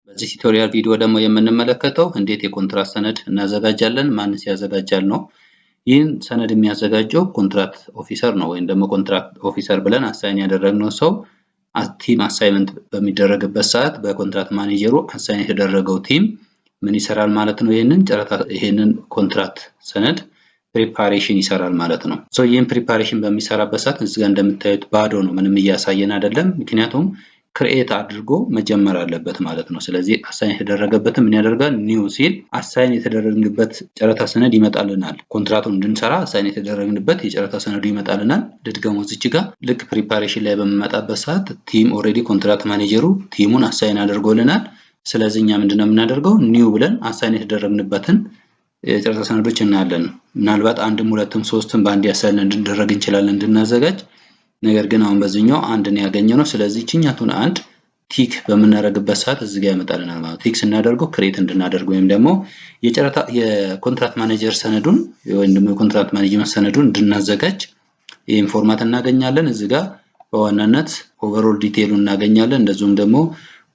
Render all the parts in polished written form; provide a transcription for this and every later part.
በዚህ tutorial ቪዲዮ ደግሞ የምንመለከተው እንዴት የኮንትራት ሰነድ እናዘጋጃለን፣ ማንስ ያዘጋጃል ነው። ይህን ሰነድ የሚያዘጋጀው contract officer ነው፣ ወይም ደግሞ contract officer ብለን assign ያደረግነው ሰው team assignment በሚደረግበት ሰዓት በ contract manager ኡ assign የተደረገው team ምን ይሰራል ማለት ነው? ይህንን ጨረታ ይህንን ኮንትራት ሰነድ preparation ይሰራል ማለት ነው። So ይህን preparation በሚሰራበት ሰዓት እዚህ ጋር እንደምታዩት ባዶ ነው፣ ምንም እያሳየን አይደለም። ምክንያቱም create አድርጎ መጀመር አለበት ማለት ነው። ስለዚህ assign የተደረገበትን ምን ያደርጋል? New ሲል assign የተደረግንበት ጨረታ ሰነድ ይመጣልናል። ኮንትራቱን እንድንሰራ assign የተደረግንበት የጨረታ ሰነዱ ይመጣልናል። ልድገመው፣ እዚች ጋር ልክ preparation ላይ በምመጣበት ሰዓት team already contract manager ኡ team ኡን assign አድርጎልናል። ስለዚህ እኛ ምንድነው የምናደርገው? New ብለን assign የተደረግንበትን የጨረታ ሰነዶች እናያለን። ምናልባት አንድም ሁለትም ሶስትም በአንድ assign እንድንደረግ እንችላለን እንድናዘጋጅ። ነገር ግን አሁን በዚህኛው አንድን ያገኘ ነው። ስለዚህ ችኛቱን አንድ tick በምናደርግበት ሰዓት እዚህ ጋር ያመጣልናል ማለት። Tick ስናደርገው create እንድናደርግ ወይም ደግሞ የጨረታ የ contract manager ሰነዱን ወይም ደግሞ የ contract management ሰነዱን እንድናዘጋጅ ይህን format እናገኛለን። እዚህ ጋር በዋናነት overall detail ኡን እናገኛለን። እንደዚሁም ደግሞ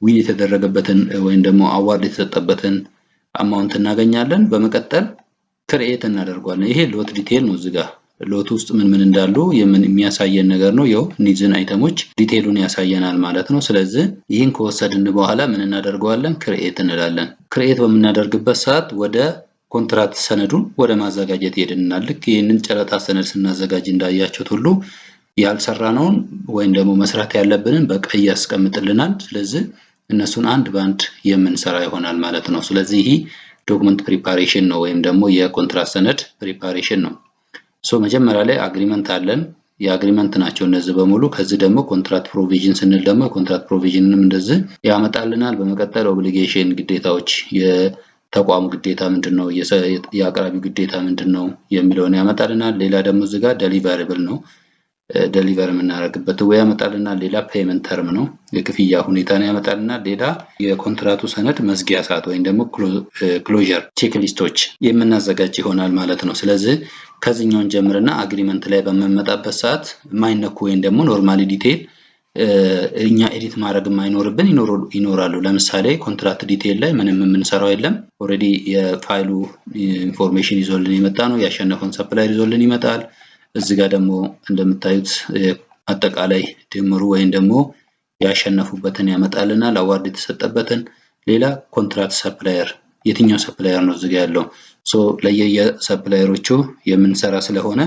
win የተደረገበትን ወይም ደግሞ award የተሰጠበትን amount እናገኛለን። በመቀጠል create እናደርገዋለን። ይሄ lot detail ነው። እዚህ ጋር lot ውስጥ ምን ምን እንዳሉ የሚያሳየን ነገር ነው። ያው እነዚህን item ኦች detail ኡን ያሳየናል ማለት ነው። ስለዚህ ይህን ከወሰድን በኋላ ምን እናደርገዋለን? Create እንላለን። Create በምናደርግበት ሰዓት ወደ ኮንትራት ሰነዱን ወደ ማዘጋጀት ይሄድናል። ልክ ይህንን ጨረታ ሰነድ ስናዘጋጅ እንዳያችሁት ሁሉ ያልሰራነውን ወይም ደግሞ መስራት ያለብንን በቀይ ያስቀምጥልናል። ስለዚህ እነሱን አንድ በአንድ የምንሰራ ይሆናል ማለት ነው። ስለዚህ ይህ document preparation ነው ወይም ደግሞ የኮንትራት ሰነድ preparation ነው። So መጀመሪያ ላይ agreement አለን። የ agreement ናቸው እነዚህ በሙሉ። ከዚህ ደግሞ contract provision ስንል ደግሞ የ contract provision ንም እንደዚህ ያመጣልናል። በመቀጠል obligation ግዴታዎች፣ የተቋሙ ግዴታ ምንድን ነው፣ የአቅራቢው ግዴታ ምንድን ነው የሚለውን ያመጣልናል። ሌላ ደግሞ እዚህ ጋር deliverable ነው፣ deliver የምናደርግበት ወይ ያመጣልናል። ሌላ payment term ነው፣ የክፍያ ሁኔታ ነው ያመጣልናል። ሌላ የኮንትራቱ ሰነድ መዝጊያ ሰዓት ወይም ደግሞ closure checklist ኦች የምናዘጋጅ ይሆናል ማለት ነው። ስለዚህ ከዚህኛውን ጀምርና agreement ላይ በምንመጣበት ሰዓት የማይነኩ ወይም ደግሞ normally detail እኛ edit ማድረግ የማይኖርብን ይኖራሉ። ለምሳሌ contract detail ላይ ምንም የምንሰራው የለም። Already የ file ኡ information ይዞልን የመጣ ነው። ያሸነፈውን supplier ይዞልን ይመጣል። እዚህ ጋር ደግሞ እንደምታዩት አጠቃላይ ድምሩ ወይም ደግሞ ያሸነፉበትን ያመጣልናል፣ award የተሰጠበትን። ሌላ contract supplier፣ የትኛው supplier ነው እዚህ ጋር ያለው? So ለየየ supplier ኦቹ የምንሰራ ስለሆነ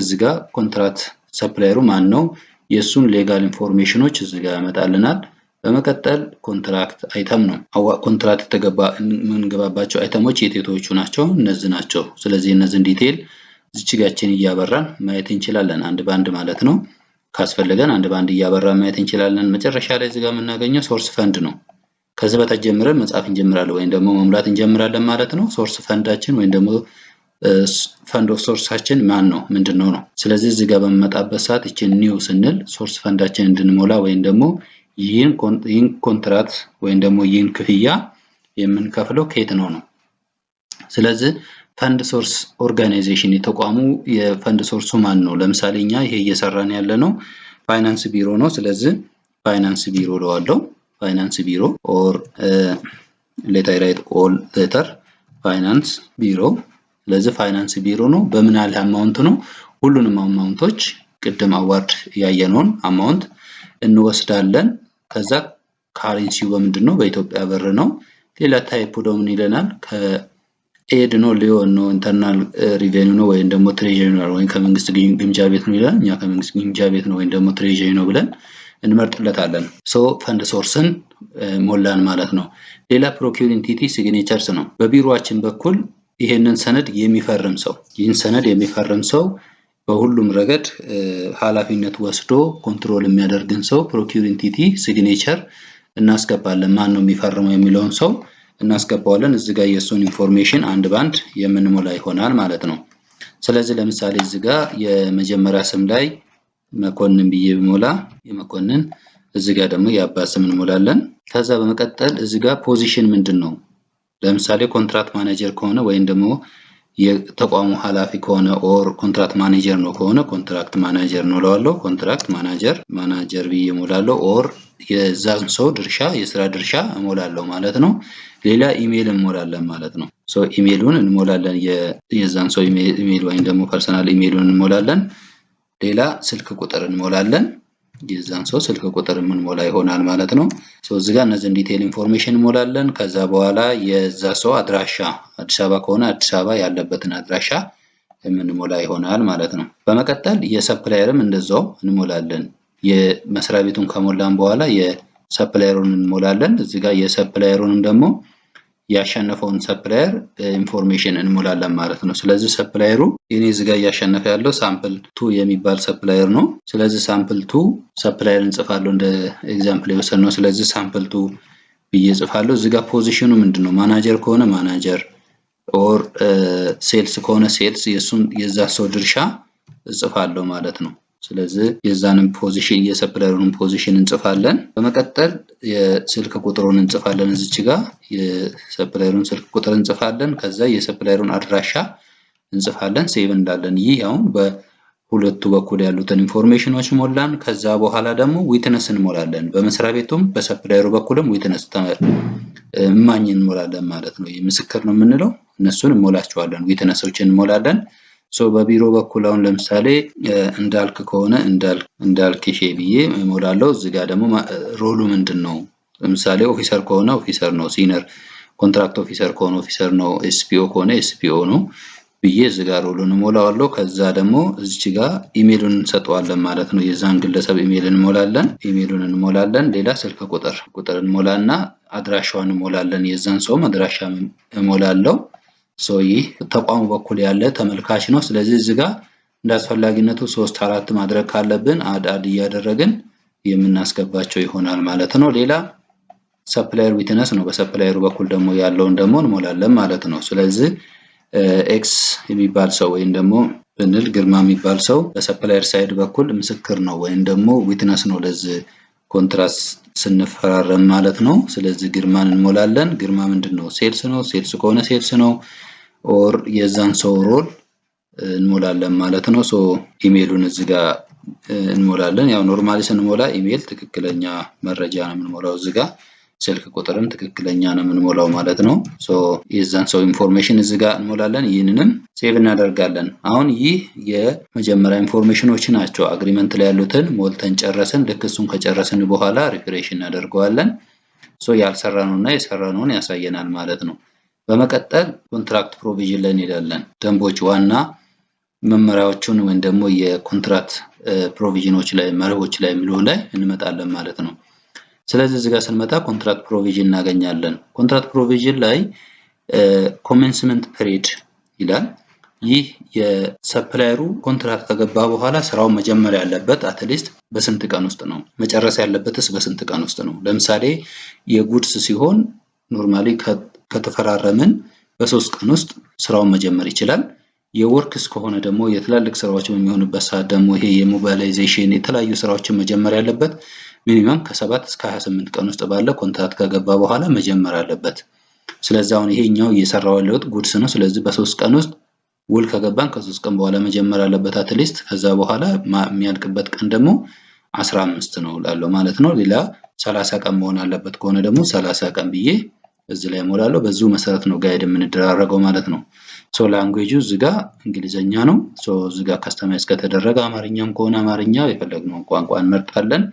እዚህ ጋር contract supplier ኡ ማን ነው፣ የእሱን legal information ኦች እዚህ ጋር ያመጣልናል። በመቀጠል contract item ነው። ኮንትራት የተገባ የምንገባባቸው item ኦች የትኞቹ ናቸው? እነዚህ ናቸው። ስለዚህ እነዚህን detail እዚች ጋችን እያበራን ማየት እንችላለን፣ አንድ በአንድ ማለት ነው። ካስፈለገን አንድ በአንድ እያበራን ማየት እንችላለን። መጨረሻ ላይ እዚህ ጋር የምናገኘው source fund ነው። ከዚህ በታች ጀምረን መጻፍ እንጀምራለን ወይም ደግሞ መሙላት እንጀምራለን ማለት ነው። Source fund ኣችን ወይም ደግሞ fund of source ኣችን ማን ነው፣ ምንድን ነው ነው። ስለዚህ እዚህ ጋር በምመጣበት ሰዓት ይችን new ስንል source fund ኣችን እንድንሞላ ወይም ደግሞ ይህን ኮንትራት ወይም ደግሞ ይህን ክፍያ የምንከፍለው ከየት ነው ነው። ስለዚህ fund source organization፣ የተቋሙ የ fund source ኡ ማን ነው? ለምሳሌ እኛ ይሄ እየሰራን ያለ ነው ፋይናንስ ቢሮ ነው። ስለዚህ ፋይናንስ ቢሮ እለዋለሁ። ፋይናንስ ቢሮ or let I write all letter ፋይናንስ ቢሮ። ስለዚህ ፋይናንስ ቢሮ ነው። በምን ያህል amount ነው? ሁሉንም amount ኦች ቅድም award ያየነውን amount እንወስዳለን። ከዛ currency ው በምንድን ነው? በኢትዮጵያ ብር ነው። ሌላ type ደግሞ ምን ይለናል? Aid ነው፣ loan ነው፣ internal revenue ነው ወይም ደግሞ treasury ነው ወይም ከመንግስት ግምጃ ቤት ነው ይላል። እኛ ከመንግስት ግምጃ ቤት ነው ወይም ደግሞ treasury ነው ብለን እንመርጥለታለን። So fund source ን ሞላን ማለት ነው። ሌላ procure entity signatures ነው። በቢሮአችን በኩል ይሄንን ሰነድ የሚፈርም ሰው፣ ይህን ሰነድ የሚፈርም ሰው፣ በሁሉም ረገድ ኃላፊነት ወስዶ control የሚያደርግን ሰው procure entity signature እናስገባለን። ማን ነው የሚፈርመው የሚለውን ሰው እናስገባዋለን። እዚህ ጋር የእሱን information አንድ ባንድ የምንሞላ ይሆናል ማለት ነው። ስለዚህ ለምሳሌ እዚህ ጋር የመጀመሪያ ስም ላይ መኮንን ብዬ ብሞላ የመኮንን፣ እዚህ ጋር ደግሞ የአባት ስም እንሞላለን። ከዛ በመቀጠል እዚህ ጋር position ምንድን ነው? ለምሳሌ contract manager ከሆነ ወይም ደግሞ የተቋሙ ኃላፊ ከሆነ or contract manager ነው ከሆነ contract manager ነው እለዋለሁ። Contract manager ብዬ እሞላለሁ። Or የዛን ሰው ድርሻ፣ የስራ ድርሻ እሞላለሁ ማለት ነው። ሌላ ኢሜይል እንሞላለን ማለት ነው። So ኢሜይሉን እንሞላለን፣ የዛን ሰው ኢሜይል ወይም ደግሞ personal ኢሜይሉን እንሞላለን። ሌላ ስልክ ቁጥር እንሞላለን። የዛን ሰው ስልክ ቁጥር የምንሞላ ይሆናል ማለት ነው። So እዚህ ጋር እነዚህን detail information እንሞላለን። ከዛ በኋላ የዛ ሰው አድራሻ፣ አዲስ አበባ ከሆነ አዲስ አበባ ያለበትን አድራሻ የምንሞላ ይሆናል ማለት ነው። በመቀጠል የ supplier ም እንደዛው እንሞላለን። የመስሪያ ቤቱን ከሞላን በኋላ የ supplier ኡን እንሞላለን። እዚህ ጋር የ supplier ኡንም ደግሞ ያሸነፈውን supplier information እንሞላለን ማለት ነው። ስለዚህ supplier ኡ እኔ እዚህ ጋር እያሸነፈ ያለው Sample Two የሚባል supplier ነው። ስለዚህ Sample Two supplier እንጽፋለሁ፣ እንደ example የወሰድነው። ስለዚህ Sample Two ብዬ እጽፋለሁ። እዚህ ጋር position ኑ ምንድን ነው? ማናጀር ከሆነ manager or sales ከሆነ sales፣ የእሱን የዛ ሰው ድርሻ እጽፋለሁ ማለት ነው። ስለዚህ የዛንም position፣ የ supplier ኡን position እንጽፋለን። በመቀጠል የስልክ ቁጥሩን እንጽፋለን። እዚች ጋር የ supplier ኡን ስልክ ቁጥር እንጽፋለን። ከዛ የ supplier ኡን አድራሻ እንጽፋለን። Save እንላለን። ይህ አሁን በሁለቱ በኩል ያሉትን information ኖች ሞላን። ከዛ በኋላ ደግሞ witness እንሞላለን። በመስሪያ ቤቱም በ supplier ኡ በኩልም witness፣ እማኝ እንሞላለን ማለት ነው። ምስክር ነው የምንለው፣ እነሱን እንሞላቸዋለን። Witness ኦችን እንሞላለን። So በቢሮ በኩል አሁን ለምሳሌ እንዳልክ ከሆነ እንዳልክ ሼ ብዬ እሞላለሁ። እዚህ ጋር ደግሞ role ኡ ምንድን ነው? ለምሳሌ officer ከሆነ officer ነው። Senior contract officer ከሆነ officer ነው። SPO ከሆነ SPO ነው ብዬ እዚህ ጋር role ኡን እሞላዋለሁ። ከዛ ደግሞ እዚች ጋር ኢሜሉን እንሰጠዋለን ማለት ነው። የዛን ግለሰብ ኢሜል እንሞላለን። ኢሜሉን እንሞላለን። ሌላ ስልክ ቁጥር እንሞላና አድራሻዋን እንሞላለን። የዛን ሰውም አድራሻ እሞላለሁ። So ይህ ተቋሙ በኩል ያለ ተመልካች ነው። ስለዚህ እዚህ ጋር እንደ አስፈላጊነቱ ሶስት አራት ማድረግ ካለብን add add እያደረግን የምናስገባቸው ይሆናል ማለት ነው። ሌላ supplier witness ነው። በ supplier ኡ በኩል ደግሞ ያለውን ደግሞ እንሞላለን ማለት ነው። ስለዚህ X የሚባል ሰው ወይም ደግሞ ብንል ግርማ የሚባል ሰው በ supplier side በኩል ምስክር ነው ወይም ደግሞ witness ነው ለዚህ ኮንትራት ስንፈራረም ማለት ነው። ስለዚህ ግርማን እንሞላለን። ግርማ ምንድን ነው? Sales ነው። Sales ከሆነ sales ነው። Or የዛን ሰው role እንሞላለን ማለት ነው። So ኢሜይሉን እዚህ ጋር እንሞላለን። ያው normally ስንሞላ ኢሜይል ትክክለኛ መረጃ ነው የምንሞላው፣ እዚህ ጋር ስልክ ቁጥርም ትክክለኛ ነው የምንሞላው ማለት ነው። So የዛን ሰው information እዚህ ጋር እንሞላለን። ይህንንም save እናደርጋለን። አሁን ይህ የመጀመሪያ information ኖች ናቸው። Agreement ላይ ያሉትን ሞልተን ጨረስን። ልክ እሱን ከጨረስን በኋላ refresh እናደርገዋለን። So ያልሰራነውና የሰራነውን ያሳየናል ማለት ነው። በመቀጠል contract provision ላይ እንሄዳለን። ደንቦች፣ ዋና መመሪያዎቹን ወይም ደግሞ የኮንትራት provision ኖች ላይ፣ መርሆች ላይ የሚለው ላይ እንመጣለን ማለት ነው። ስለዚህ እዚህ ጋር ስንመጣ contract provision እናገኛለን። Contract provision ላይ commencement period ይላል። ይህ የ supplier ኡ ኮንትራት ከገባ በኋላ ስራውን መጀመር ያለበት at least በስንት ቀን ውስጥ ነው? መጨረስ ያለበትስ በስንት ቀን ውስጥ ነው? ለምሳሌ የ goods ሲሆን normally ከተፈራረምን በ3 ቀን ውስጥ ስራውን መጀመር ይችላል። የ works ከሆነ ደግሞ፣ የትላልቅ ስራዎች በሚሆንበት ሰዓት ደግሞ ይሄ የ mobilization የተለያዩ ስራዎችን መጀመር ያለበት minimum ከ7 እስከ 28 ቀን ውስጥ ባለ ኮንትራት ከገባ በኋላ መጀመር አለበት። ስለዚህ አሁን ይሄኛው እየሰራው ያለሁት goods ነው። ስለዚህ በ3 ቀን ውስጥ ውል ከገባን ከ3 ቀን በኋላ መጀመር አለበት at least። ከዛ በኋላ የሚያልቅበት ቀን ደግሞ 15 ነው ላለው ማለት ነው። ሌላ 30 ቀን መሆን አለበት ከሆነ ደግሞ 30 ቀን ብዬ እዚህ ላይ እሞላለሁ። በዚሁ መሰረት ነው guide የምንደራረገው ማለት ነው። So language ኡ እዚህ ጋር እንግሊዘኛ ነው። So እዚህ ጋር customize ከተደረገ አማርኛም ከሆነ አማርኛ፣ የፈለግነውን ቋንቋ እንመርጣለን።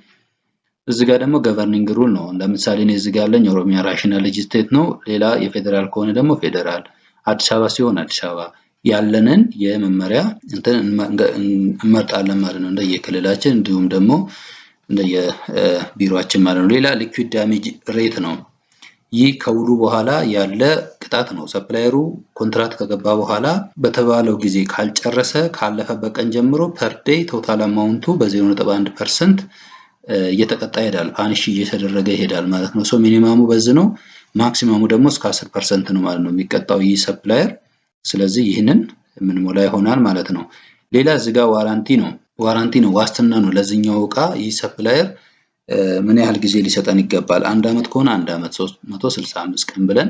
እዚህ ጋር ደግሞ governing rule ነው። ለምሳሌ እኔ እዚህ ጋር ያለኝ ኦሮሚያ rationalized state ነው። ሌላ የፌዴራል ከሆነ ደግሞ ፌዴራል፣ አዲስ አበባ ሲሆን አዲስ አበባ፣ ያለንን የመመሪያ እንትን እንመርጣለን ማለት ነው፣ እንደየክልላችን እንዲሁም ደግሞ እንደየቢሮአችን ማለት ነው። ሌላ liquidated damage rate ነው። ይህ ከውሉ በኋላ ያለ ቅጣት ነው። Supplier ኡ ኮንትራት ከገባ በኋላ በተባለው ጊዜ ካልጨረሰ ካለፈበት ቀን ጀምሮ per day total amount ኡ በ0.1% እየተቀጣ ይሄዳል። Punish እየተደረገ ይሄዳል ማለት ነው። So minimum ኡ በዚህ ነው። Maximum ኡ ደግሞ እስከ 10% ነው ማለት ነው የሚቀጣው ይህ supplier። ስለዚህ ይህንን የምንሞላ ይሆናል ማለት ነው። ሌላ እዚህ ጋር warranty ነው። Warranty ነው፣ ዋስትና ነው። ለዚህኛው እቃ ይህ supplier ምን ያህል ጊዜ ሊሰጠን ይገባል? አንድ ዓመት ከሆነ አንድ ዓመት፣ 365 ቀን ብለን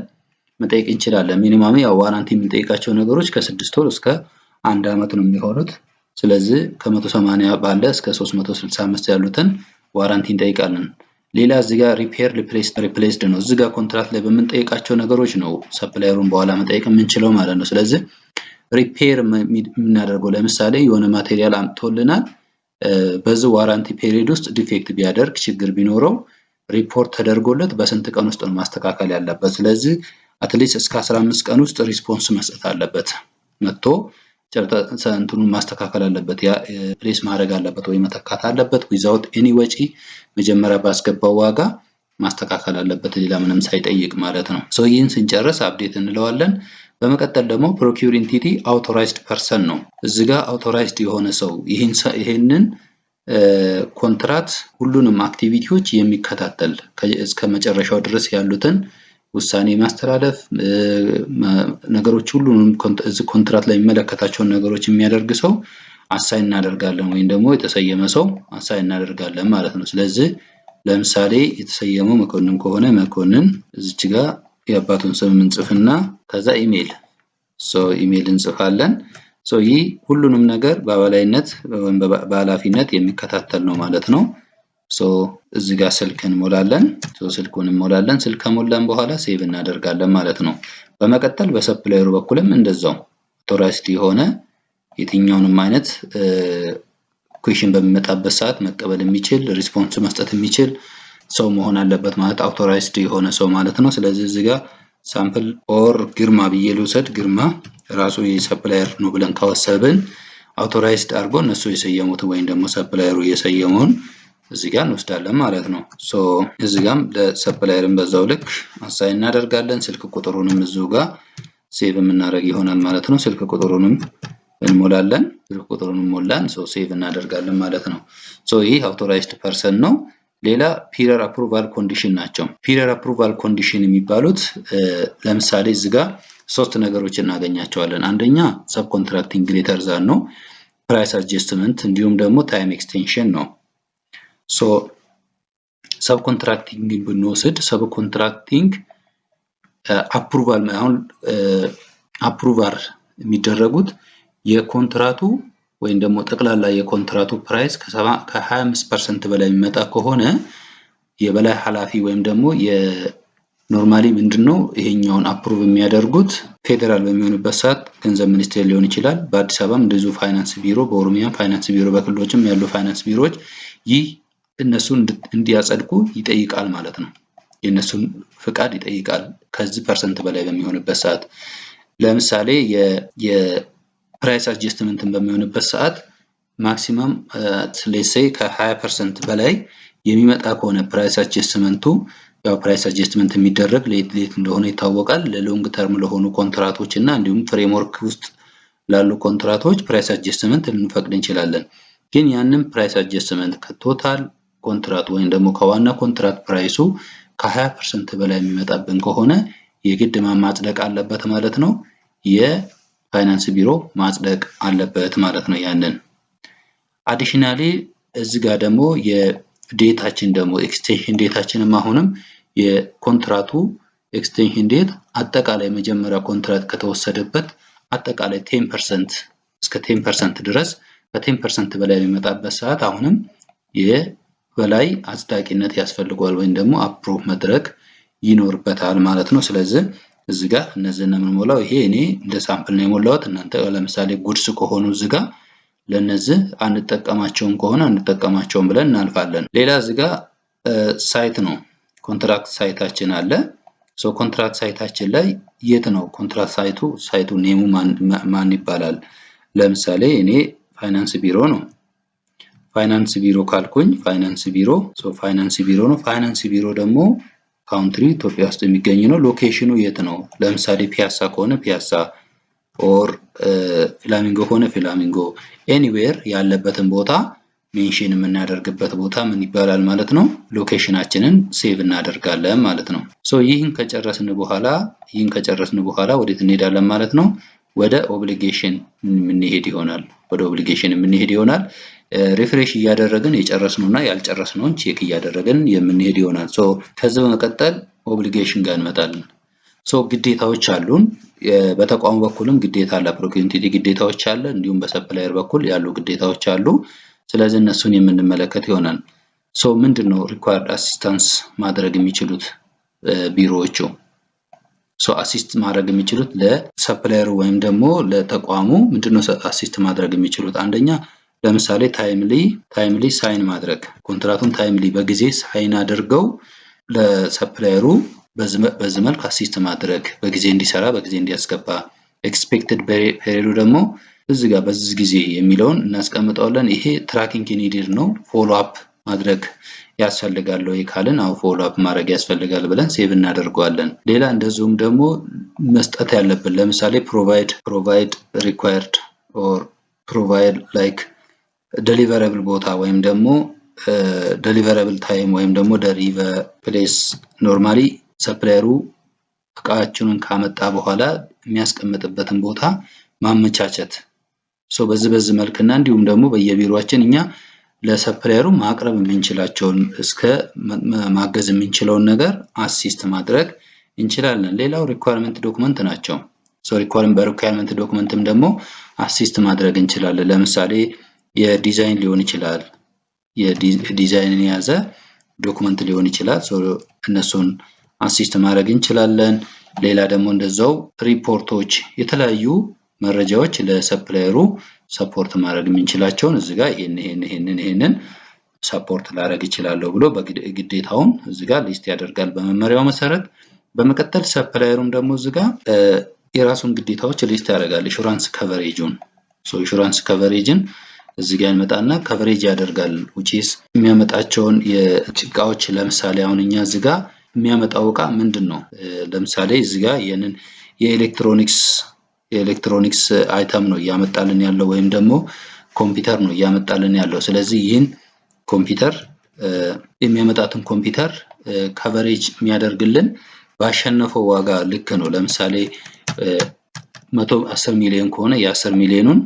መጠየቅ እንችላለን። Minimum ያው warranty የምንጠይቃቸው ነገሮች ከ6 ወር እስከ አንድ ዓመት ነው የሚሆኑት። ስለዚህ ከ180 ባለ እስከ 365 ያሉትን warranty እንጠይቃለን። ሌላ እዚህ ጋር repair replaced ነው። እዚህ ጋር ኮንትራት ላይ በምንጠይቃቸው ነገሮች ነው supplier ኡን በኋላ መጠየቅ የምንችለው ማለት ነው። ስለዚህ repair የምናደርገው ለምሳሌ የሆነ material አምጥቶልናል። በዚህ warranty period ውስጥ defect ቢያደርግ፣ ችግር ቢኖረው ሪፖርት ተደርጎለት በስንት ቀን ውስጥ ነው ማስተካከል ያለበት። ስለዚህ at least እስከ 15 ቀን ውስጥ response መስጠት አለበት። መጥቶ እንትኑን ማስተካከል አለበት፣ replace ማድረግ አለበት ወይ መተካት አለበት። Without any ወጪ መጀመሪያ ባስገባው ዋጋ ማስተካከል አለበት፣ ሌላ ምንም ሳይጠይቅ ማለት ነው። So ይህን ስንጨርስ update እንለዋለን። በመቀጠል ደግሞ procure entity authorized person ነው። እዚህ ጋር authorized የሆነ ሰው፣ ይህንን ኮንትራት ሁሉንም activity ዎች የሚከታተል፣ እስከ መጨረሻው ድረስ ያሉትን ውሳኔ ማስተላለፍ ነገሮች፣ ሁሉንም እዚህ ኮንትራት ላይ የሚመለከታቸውን ነገሮች የሚያደርግ ሰው assign እናደርጋለን ወይም ደግሞ የተሰየመ ሰው assign እናደርጋለን ማለት ነው። ስለዚህ ለምሳሌ የተሰየመው መኮንን ከሆነ መኮንን እዚች ጋር የአባቱን ስም እንጽፍና ከዛ email፣ so email እንጽፋለን። So ይህ ሁሉንም ነገር በበላይነት ወይም በኃላፊነት የሚከታተል ነው ማለት ነው። So እዚህ ጋር ስልክ እንሞላለን። So ስልኩን እንሞላለን። ስልክ ከሞላን በኋላ save እናደርጋለን ማለት ነው። በመቀጠል በ supplier ኡ በኩልም እንደዛው authorized የሆነ፣ የትኛውንም አይነት question በሚመጣበት ሰዓት መቀበል የሚችል፣ response መስጠት የሚችል ሰው መሆን አለበት ማለት authorized የሆነ ሰው ማለት ነው። ስለዚህ እዚህ ጋር sample or ግርማ ብዬ ልውሰድ። ግርማ ራሱ የ supplier ነው ብለን ካወሰብን authorized አድርጎ እነሱ የሰየሙትን ወይም ደግሞ supplier ኡ የሰየመውን እዚህ ጋር እንወስዳለን ማለት ነው። So እዚህ ጋርም ለ supplier ን በዛው ልክ assign እናደርጋለን። ስልክ ቁጥሩንም እዚሁ ጋር save የምናደርግ ይሆናል ማለት ነው። ስልክ ቁጥሩንም እንሞላለን። ስልክ ቁጥሩን ሞላን፣ so save እናደርጋለን ማለት ነው። So ይህ authorized person ነው። ሌላ prior approval condition ናቸው። Prior approval condition የሚባሉት ለምሳሌ እዚህ ጋር ሶስት ነገሮች እናገኛቸዋለን። አንደኛ subcontracting greater than ነው፣ price adjustment እንዲሁም ደግሞ time extension ነው። So subcontracting ብንወስድ subcontracting approval አሁን approval የሚደረጉት የኮንትራቱ ወይም ደግሞ ጠቅላላ የኮንትራቱ price ከ25% በላይ የሚመጣ ከሆነ የበላይ ኃላፊ ወይም ደግሞ የ normally ምንድነው ይሄኛውን approve የሚያደርጉት ፌዴራል በሚሆንበት ሰዓት ገንዘብ ሚኒስቴር ሊሆን ይችላል። በአዲስ አበባም እንደዚሁ ፋይናንስ ቢሮ፣ በኦሮሚያም ፋይናንስ ቢሮ፣ በክልሎችም ያሉ ፋይናንስ ቢሮዎች ይህ እነሱን እንዲያጸድቁ ይጠይቃል ማለት ነው። የእነሱን ፍቃድ ይጠይቃል ከዚህ percent በላይ በሚሆንበት ሰዓት። ለምሳሌ የ price adjustment ን በሚሆንበት ሰዓት maximum let's say ከ20% በላይ የሚመጣ ከሆነ price adjustment ኡ፣ ያው price adjustment የሚደረግ ሌት ሌት እንደሆነ ይታወቃል። ለ long term ለሆኑ ኮንትራቶች እና እንዲሁም framework ውስጥ ላሉ ኮንትራቶች price adjustment ልንፈቅድ እንችላለን። ግን ያንን price adjustment ከ total ኮንትራት ወይም ደግሞ ከዋና ኮንትራት price ኡ ከ20% በላይ የሚመጣብን ከሆነ የግድ ማጽደቅ አለበት ማለት ነው። የፋይናንስ ቢሮ ማጽደቅ አለበት ማለት ነው። ያንን additionally እዚህ ጋር ደግሞ የ date ኣችን ደግሞ extension date ኣችንም አሁንም የኮንትራቱ extension date አጠቃላይ መጀመሪያ ኮንትራት ከተወሰደበት አጠቃላይ 10% እስከ 10% ድረስ፣ ከ 10% በላይ የሚመጣበት ሰዓት አሁንም የበላይ አጽዳቂነት ያስፈልገዋል ወይም ደግሞ approve መድረግ ይኖርበታል ማለት ነው። ስለዚህ እዚህ ጋር እነዚህን ነው የምንሞላው። ይሄ እኔ እንደ sample ነው የሞላሁት። እናንተ ለምሳሌ goods ከሆኑ እዚህ ጋር ለነዚህ አንጠቀማቸውም ከሆነ አንጠቀማቸውም ብለን እናልፋለን። ሌላ እዚህ ጋር site ነው፣ contract site ኣችን አለ። So contract site ኣችን ላይ የት ነው contract site ኡ? Site ኡ name ኡ ማን ይባላል? ለምሳሌ እኔ ፋይናንስ ቢሮ ነው። ፋይናንስ ቢሮ ካልኩኝ ፋይናንስ ቢሮ፣ so ፋይናንስ ቢሮ ነው። ፋይናንስ ቢሮ ደግሞ country ኢትዮጵያ ውስጥ የሚገኝ ነው። Location ኑ የት ነው? ለምሳሌ ፒያሳ ከሆነ ፒያሳ or ፍላሚንጎ ከሆነ ፍላሚንጎ፣ anywhere ያለበትን ቦታ mention የምናደርግበት ቦታ ምን ይባላል ማለት ነው? Location ኣችንን save እናደርጋለን ማለት ነው። So ይህን ከጨረስን በኋላ ወዴት እንሄዳለን ማለት ነው? ወደ obligation የምንሄድ ይሆናል። ወደ obligation የምንሄድ ይሆናል። Refresh እያደረግን የጨረስነውና ያልጨረስነውን check እያደረግን የምንሄድ ይሆናል። So ከዚህ በመቀጠል obligation ጋር እንመጣለን። So ግዴታዎች አሉን። በተቋሙ በኩልም ግዴታ አለ፣ procurement entity ግዴታዎች አለ፣ እንዲሁም በ supplier በኩል ያሉ ግዴታዎች አሉ። ስለዚህ እነሱን የምንመለከት ይሆናል። So ምንድን ነው required assistance ማድረግ የሚችሉት ቢሮዎቹ? So assist ማድረግ የሚችሉት ለ supplier ኡ ወይም ደግሞ ለተቋሙ ምንድነው assist ማድረግ የሚችሉት? አንደኛ ለምሳሌ timely sign ማድረግ፣ ኮንትራቱን timely በጊዜ sign አድርገው ለ supplier ኡ በዚህ መልክ assist ማድረግ፣ በጊዜ እንዲሰራ፣ በጊዜ እንዲያስገባ። Expected period ኡ ደግሞ እዚህ ጋር በዚህ ጊዜ የሚለውን እናስቀምጠዋለን። ይሄ tracking needed ነው። Follow up ማድረግ ያስፈልጋል ወይ ካልን አዎ follow up ማድረግ ያስፈልጋል ብለን save እናደርገዋለን። ሌላ እንደዚሁም ደግሞ መስጠት ያለብን ለምሳሌ provide required or provide like deliverable ቦታ ወይም ደግሞ deliverable time ወይም ደግሞ deliver place፣ normally supplier ኡ እቃችንን ካመጣ በኋላ የሚያስቀምጥበትን ቦታ ማመቻቸት። So በዚህ መልክና እንዲሁም ደግሞ በየቢሮአችን እኛ ለ supplier ኡ ማቅረብ የምንችላቸውን እስከ ማገዝ የምንችለውን ነገር assist ማድረግ እንችላለን። ሌላው requirement document ናቸው። So በ requirement document ም ደግሞ assist ማድረግ እንችላለን። ለምሳሌ የዲዛይን ሊሆን ይችላል፣ የዲዛይንን የያዘ document ሊሆን ይችላል። እነሱን assist ማድረግ እንችላለን። ሌላ ደግሞ እንደዛው ሪፖርቶች፣ የተለያዩ መረጃዎች ለ supplier ኡ support ማድረግ የምንችላቸውን እዚህ ጋር ይሄን ይሄን ይሄንን ይሄንን support ላደርግ እችላለሁ ብሎ በግዴታውን እዚህ ጋር list ያደርጋል በመመሪያው መሰረት። በመቀጠል supplier ኡም ደግሞ እዚህ ጋር የራሱን ግዴታዎች list ያደርጋል። Insurance coverage ኡን፣ so insurance coverage ን እዚህ ጋር ይመጣና coverage ያደርጋል። Which is የሚያመጣቸውን የእቃዎች፣ ለምሳሌ አሁን እኛ እዚህ ጋር የሚያመጣው እቃ ምንድን ነው? ለምሳሌ እዚህ ጋር ይህንን የ electronics item ነው እያመጣልን ያለው ወይም ደግሞ ኮምፒውተር ነው እያመጣልን ያለው። ስለዚህ ይህን ኮምፒውተር፣ የሚያመጣትን ኮምፒውተር coverage የሚያደርግልን ባሸነፈው ዋጋ ልክ ነው። ለምሳሌ 110 ሚሊዮን ከሆነ የ10 ሚሊዮኑን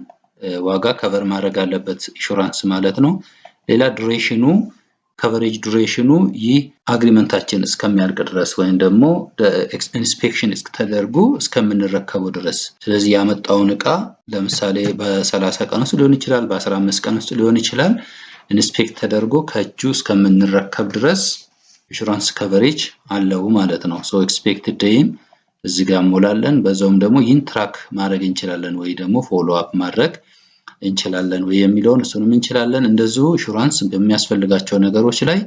ዋጋ cover ማድረግ አለበት ኢንሹራንስ ማለት ነው። ሌላ duration ኑ፣ coverage duration ኑ ይህ agreement ኣችን እስከሚያልቅ ድረስ ወይም ደግሞ inspection ተደርጎ እስከምንረከበው ድረስ። ስለዚህ ያመጣውን እቃ ለምሳሌ በ30 ቀን ውስጥ ሊሆን ይችላል፣ በ15 ቀን ውስጥ ሊሆን ይችላል። Inspect ተደርጎ ከእጁ እስከምንረከብ ድረስ insurance coverage አለው ማለት ነው። So expected day ም እዚህ ጋር እንሞላለን። በዛውም ደግሞ ይህን track ማድረግ እንችላለን ወይ ደግሞ follow up ማድረግ እንችላለን ወይ የሚለውን እሱንም እንችላለን። እንደዚሁ ኢንሹራንስ በሚያስፈልጋቸው ነገሮች ላይ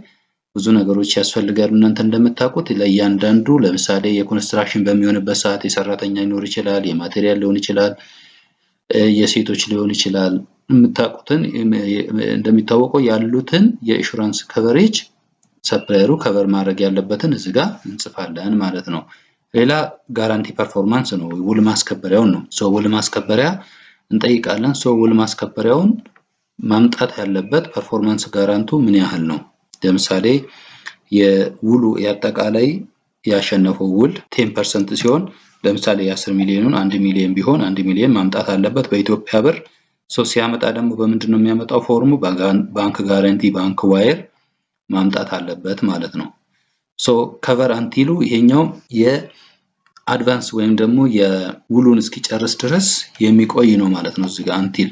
ብዙ ነገሮች ያስፈልጋሉ። እናንተ እንደምታውቁት ለእያንዳንዱ ለምሳሌ የ construction በሚሆንበት ሰዓት የሰራተኛ ሊኖር ይችላል፣ የ material ሊሆን ይችላል፣ የሴቶች ሊሆን ይችላል። የምታውቁትን፣ እንደሚታወቀው ያሉትን የ insurance coverage supplier ኡ cover ማድረግ ያለበትን እዚህ ጋር እንጽፋለን ማለት ነው። ሌላ guarantee performance ነው፣ ውል ማስከበሪያውን ነው። So ውል ማስከበሪያ እንጠይቃለን። So ውል ማስከበሪያውን ማምጣት ያለበት performance guarantee ኡ ምን ያህል ነው? ለምሳሌ የውሉ የአጠቃላይ ያሸነፈው ውል 10% ሲሆን ለምሳሌ የ10 ሚሊዮኑን 1 ሚሊዮን ቢሆን 1 ሚሊዮን ማምጣት አለበት በኢትዮጵያ ብር። So ሲያመጣ ደግሞ በምንድን ነው የሚያመጣው? Form ኡ bank guarantee፣ bank wire ማምጣት አለበት ማለት ነው። So cover until ኡ ይሄኛው የ advance ወይም ደግሞ የውሉን እስኪጨርስ ድረስ የሚቆይ ነው ማለት ነው። እዚህ ጋር until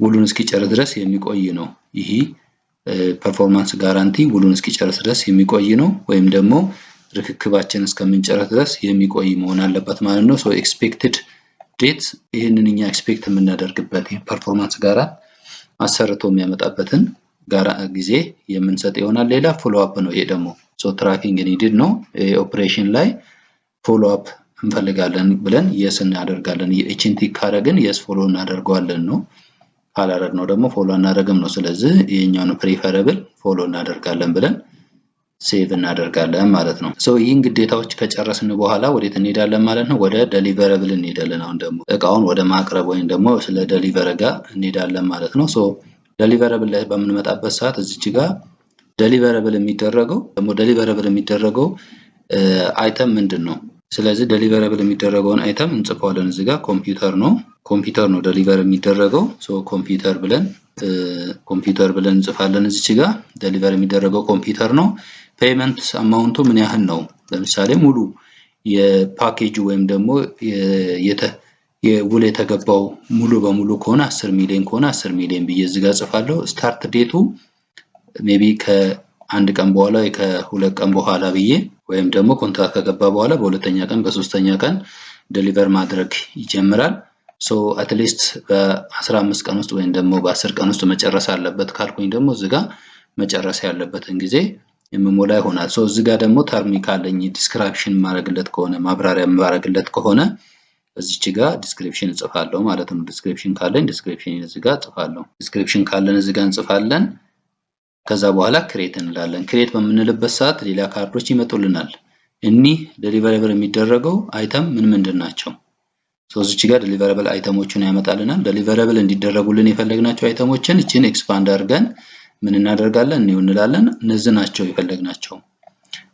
ውሉን እስኪጨርስ ድረስ የሚቆይ ነው። ይህ performance guarantee ውሉን እስኪጨርስ ድረስ የሚቆይ ነው ወይም ደግሞ ርክክባችን እስከምንጨርስ ድረስ የሚቆይ መሆን አለበት ማለት ነው። So expected date ይህንን እኛ expect የምናደርግበት performance guarantee አሰርቶ የሚያመጣበትን ጋራ ጊዜ የምንሰጥ ይሆናል። ሌላ follow up ነው። ይሄ ደግሞ so tracking needed ነው። ኦፕሬሽን ላይ follow up እንፈልጋለን ብለን yes እናደርጋለን። ይህችን tick ካረግን yes follow እናደርገዋለን ነው። ካላረግነው ደግሞ follow አናደርግም ነው። ስለዚህ ይሄኛውን preferable follow እናደርጋለን ብለን save እናደርጋለን ማለት ነው። So ይህን ግዴታዎች ከጨረስን በኋላ ወዴት እንሄዳለን ማለት ነው? ወደ deliverable እንሄዳለን። አሁን ደግሞ እቃውን ወደ ማቅረብ ወይም ደግሞ ስለ deliver ጋር እንሄዳለን ማለት ነው። So deliverable ላይ በምንመጣበት ሰዓት እዚች ጋር deliverable የሚደረገው item ምንድን ነው? ስለዚህ deliverable የሚደረገውን item እንጽፈዋለን። እዚህ ጋር ኮምፒውተር ነው፣ ኮምፒውተር ነው deliver የሚደረገው። So ኮምፒውተር ብለን እንጽፋለን። እዚች ጋር deliver የሚደረገው ኮምፒውተር ነው። Payment amount ኡ ምን ያህል ነው? ለምሳሌ ሙሉ የፓኬጁ ወይም ደግሞ የውል የተገባው ሙሉ በሙሉ ከሆነ 10 ሚሊዮን ከሆነ 10 ሚሊዮን ብዬ እዚህ ጋር ጽፋለሁ። Start date ኡ maybe ከአንድ ቀን በኋላ ወይ ከሁለት ቀን በኋላ ብዬ ወይም ደግሞ ኮንትራት ከገባ በኋላ በሁለተኛ ቀን በሶስተኛ ቀን deliver ማድረግ ይጀምራል። So at least በ15 ቀን ውስጥ ወይም ደግሞ በ10 ቀን ውስጥ መጨረስ አለበት ካልኩኝ ደግሞ እዚህ ጋር መጨረስ ያለበትን ጊዜ የምሞላ ይሆናል። So እዚህ ጋር ደግሞ term ካለኝ description ማድረግለት ከሆነ፣ ማብራሪያ ማድረግለት ከሆነ እዚች ጋር description እጽፋለሁ ማለት ነው። Description ካለኝ description እዚህ ጋር እጽፋለሁ። Description ካለን እዚህ ጋር እንጽፋለን። ከዛ በኋላ create እንላለን። Create በምንልበት ሰዓት ሌላ ካርዶች ይመጡልናል። እኒህ deliverable የሚደረገው item ምን ምንድን ናቸው? So እዚች ጋር deliverable item ኦችን ያመጣልናል። Deliverable እንዲደረጉልን የፈለግናቸው item ኦችን እችን expand አድርገን ምን እናደርጋለን? New እንላለን። እነዚህ ናቸው የፈለግናቸው።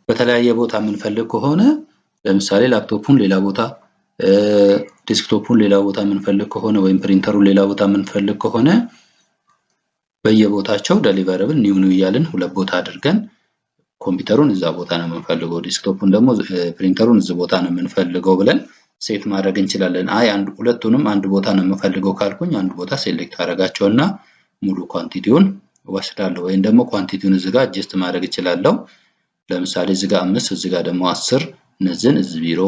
በተለያየ ቦታ የምንፈልግ ከሆነ፣ ለምሳሌ ላፕቶፑን ሌላ ቦታ፣ desktop ኡን ሌላ ቦታ የምንፈልግ ከሆነ ወይም ፕሪንተሩን ሌላ ቦታ የምንፈልግ ከሆነ በየቦታቸው deliverable new new እያልን ሁለት ቦታ አድርገን ኮምፒውተሩን እዛ ቦታ ነው የምንፈልገው፣ desktop ኡን ደግሞ ፕሪንተሩን እዚህ ቦታ ነው የምንፈልገው ብለን set ማድረግ እንችላለን። አይ አንድ ሁለቱንም አንድ ቦታ ነው የምፈልገው ካልኩኝ አንድ ቦታ select አደርጋቸውና ሙሉ quantity ውን እወስዳለሁ። ወይም ደግሞ quantity ውን እዚህ ጋር adjust ማድረግ እችላለሁ። ለምሳሌ እዚህ ጋር አምስት፣ እዚህ ጋር ደግሞ 10፣ እነዚህን እዚህ ቢሮ፣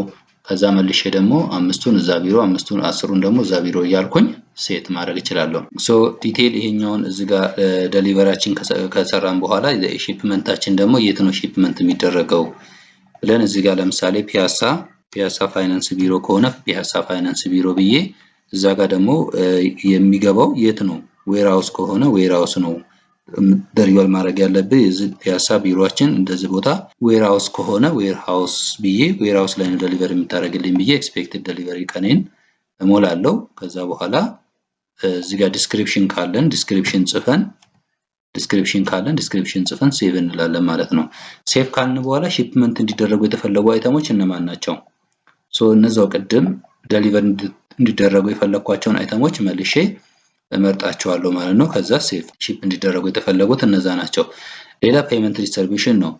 ከዛ መልሼ ደግሞ አምስቱን እዛ ቢሮ፣ አምስቱን 10ሩን ደግሞ እዛ ቢሮ እያልኩኝ set ማድረግ እችላለሁ። So detail ይሄኛውን እዚህ ጋር delivery ያችን ከሰራን በኋላ shipment ኣችን ደግሞ የት ነው shipment የሚደረገው ብለን እዚህ ጋር ለምሳሌ ፒያሳ ፋይናንስ ቢሮ ከሆነ ፒያሳ ፋይናንስ ቢሮ ብዬ እዛ ጋር ደግሞ የሚገባው የት ነው፣ warehouse ከሆነ warehouse ነው deliver ማድረግ ያለብህ። የዚህ ፒያሳ ቢሮአችን እንደዚህ ቦታ warehouse ከሆነ warehouse ብዬ warehouse ላይ ነው deliver የምታደርግልኝ ብዬ expected delivery ቀኔን እሞላለሁ። ከዛ በኋላ እዚህ ጋር description ጽፈን save እንላለን ማለት ነው። Save ካልን በኋላ shipment እንዲደረጉ የተፈለጉ item ኦች እነማን ናቸው? So እነዛው ቅድም deliver እንዲደረጉ የፈለግኳቸውን item ኦች መልሼ እመርጣቸዋለሁ ማለት ነው። ከዛ save። Ship እንዲደረጉ የተፈለጉት እነዛ ናቸው። ሌላ payment distribution ነው።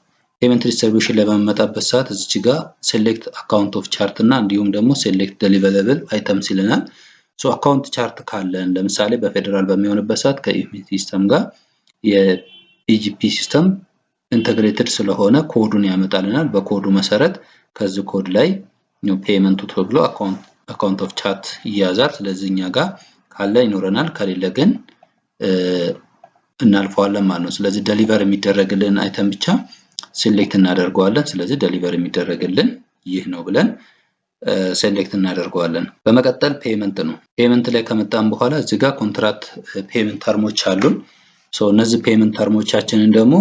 Payment distribution ላይ በምመጣበት ሰዓት እዚች ጋር select account of chart እና እንዲሁም ደግሞ select deliverable items ይለናል። So account chart ካለን ለምሳሌ በፌዴራል በሚሆንበት ሰዓት ከ EMIS system ጋር የ EGP system integrated ስለሆነ ኮዱን ያመጣልናል። በኮዱ መሰረት ከዚህ ኮድ ላይ payment ኡ ተብሎ account of chart ይያዛል። ስለዚህ እኛ ጋር ካለ ይኖረናል፣ ከሌለ ግን እናልፈዋለን ማለት ነው። ስለዚህ deliver የሚደረግልን item ብቻ select እናደርገዋለን። ስለዚህ deliver የሚደረግልን ይህ ነው ብለን select እናደርገዋለን። በመቀጠል payment ነው። Payment ላይ ከመጣን በኋላ እዚህ ጋር contract payment term ኦች አሉን። እነዚህ payment term ኦቻችንን ደግሞ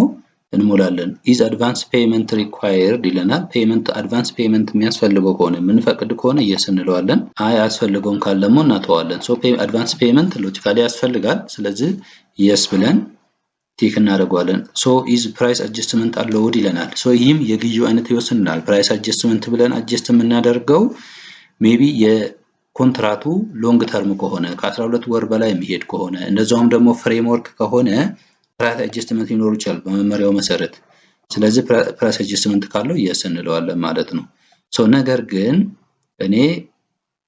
እንሞላለን። Is advance payment required ይለናል። Payment advance payment የሚያስፈልገው ከሆነ፣ የምንፈቅድ ከሆነ yes እንለዋለን። አይ አያስፈልገውም ካለ ደግሞ እናተዋለን። So advance payment logically ያስፈልጋል። ስለዚህ yes ብለን tick እናደርገዋለን። So is price adjustment allowed ይለናል። So ይህም የግዢው አይነት ይወስንናል። Price adjustment ብለን adjust የምናደርገው maybe የኮንትራቱ long term ከሆነ፣ ከ12 ወር በላይ የሚሄድ ከሆነ፣ እንደዛውም ደግሞ framework ከሆነ price adjustment ሊኖሩ ይችላል በመመሪያው መሰረት። ስለዚህ price adjustment ካለው yes እንለዋለን ማለት ነው። So ነገር ግን እኔ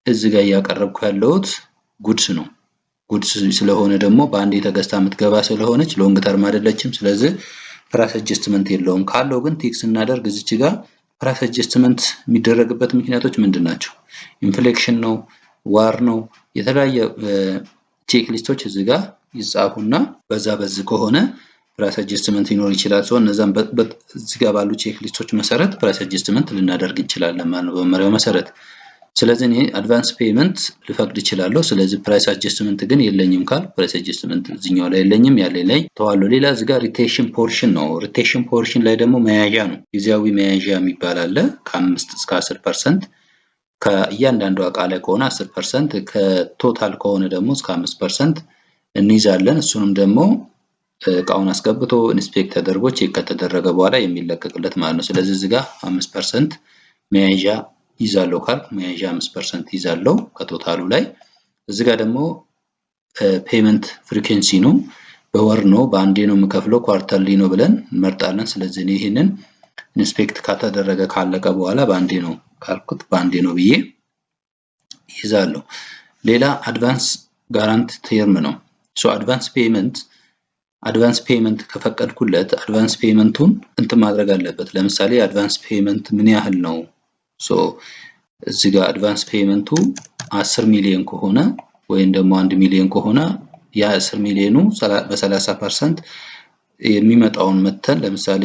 እዚህ ጋር እያቀረብኩ ያለሁት goods ነው። Goods ስለሆነ ደግሞ በአንዴ ተገዝታ የምትገባ ስለሆነች long term አይደለችም። ስለዚህ price adjustment የለውም። ካለው ግን tick ስናደርግ እዚች ጋር price adjustment የሚደረግበት ምክንያቶች ምንድን ናቸው? Inflation ነው፣ war ነው፣ የተለያየ checklist ኦች እዚህ ጋር ይጻፉና በዛ በዚህ ከሆነ price adjustment ሊኖር ይችላል። So እነዛም እዚህ ጋር ባሉ checklist ኦች መሰረት price adjustment ልናደርግ እንችላለን ማለት ነው በመመሪያው መሰረት። ስለዚህ እኔ advance payment ልፈቅድ እችላለሁ። ስለዚህ price adjustment ግን የለኝም ካል price adjustment እዚኛው ላይ የለኝም፣ ያለ ላይ ተዋለሁ። ሌላ እዚህ ጋር retention portion ነው። Retention portion ላይ ደግሞ መያዣ ነው። ጊዜያዊ መያዣ የሚባል አለ። ከ5 እስከ 10% ከእያንዳንዱ እቃ ላይ ከሆነ 10%፣ ከ total ከሆነ ደግሞ እስከ 5% እንይዛለን። እሱንም ደግሞ እቃውን አስገብቶ inspect ተደርጎ check ከተደረገ በኋላ የሚለቀቅለት ማለት ነው። ስለዚህ እዚህ ጋር 5% መያዣ ይዛለው ካልኩ መያዣ 5% ይዛለው ከ total ኡ ላይ። እዚህ ጋር ደግሞ payment frequency ነው። በወር ነው፣ በአንዴ ነው የምከፍለው፣ quarterly ነው ብለን እንመርጣለን። ስለዚህ እኔ ይህንን inspect ከተደረገ ካለቀ በኋላ በአንዴ ነው ካልኩት በአንዴ ነው ብዬ ይዛለሁ። ሌላ advance guarantee term ነው። So advance payment ከፈቀድኩለት advance payment ኡን እንትን ማድረግ አለበት። ለምሳሌ advance payment ምን ያህል ነው? So እዚህ ጋር advance payment ኡ 10 ሚሊዮን ከሆነ ወይም ደግሞ 1 ሚሊዮን ከሆነ ያ 10 ሚሊዮኑ በ30% የሚመጣውን መተን ለምሳሌ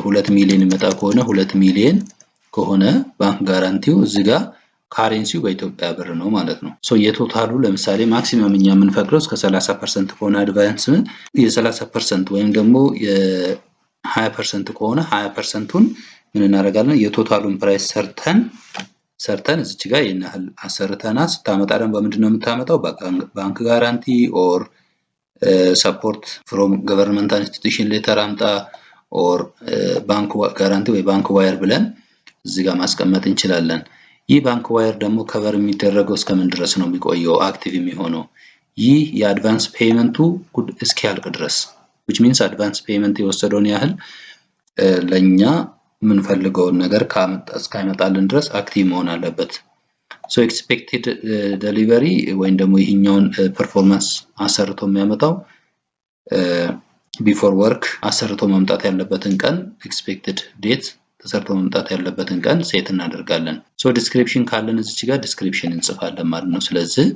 2 ሚሊዮን የሚመጣ ከሆነ፣ 2 ሚሊዮን ከሆነ bank guarantee ው እዚህ ጋር currency ው በኢትዮጵያ ብር ነው ማለት ነው። So የ total ኡ ለምሳሌ maximum እኛ የምንፈቅደው እስከ 30% ከሆነ advance የ30% ወይም ደግሞ የ20% ከሆነ 20% ኡን ምን እናደርጋለን? የ total ኡን price ሰርተን እዚች ጋር ይህን ያህል አሰርተና ስታመጣ ደግሞ በምንድን ነው የምታመጣው? Bank guarantee or support from governmental institution letter አምጣ or bank guarantee ወይ bank wire ብለን እዚህ ጋር ማስቀመጥ እንችላለን። ይህ bank wire ደግሞ cover የሚደረገው እስከምን ድረስ ነው የሚቆየው active የሚሆነው? ይህ የ advance payment ኡ እስኪያልቅ ድረስ፣ which means advance payment የወሰደውን ያህል ለእኛ የምንፈልገውን ነገር እስካይመጣልን ድረስ active መሆን አለበት። So expected delivery ወይም ደግሞ ይህኛውን performance አሰርቶ የሚያመጣው before work አሰርቶ መምጣት ያለበትን ቀን፣ expected date ተሰርቶ መምጣት ያለበትን ቀን set እናደርጋለን። So description ካለን እዚች ጋር description እንጽፋለን ማለት ነው። ስለዚህ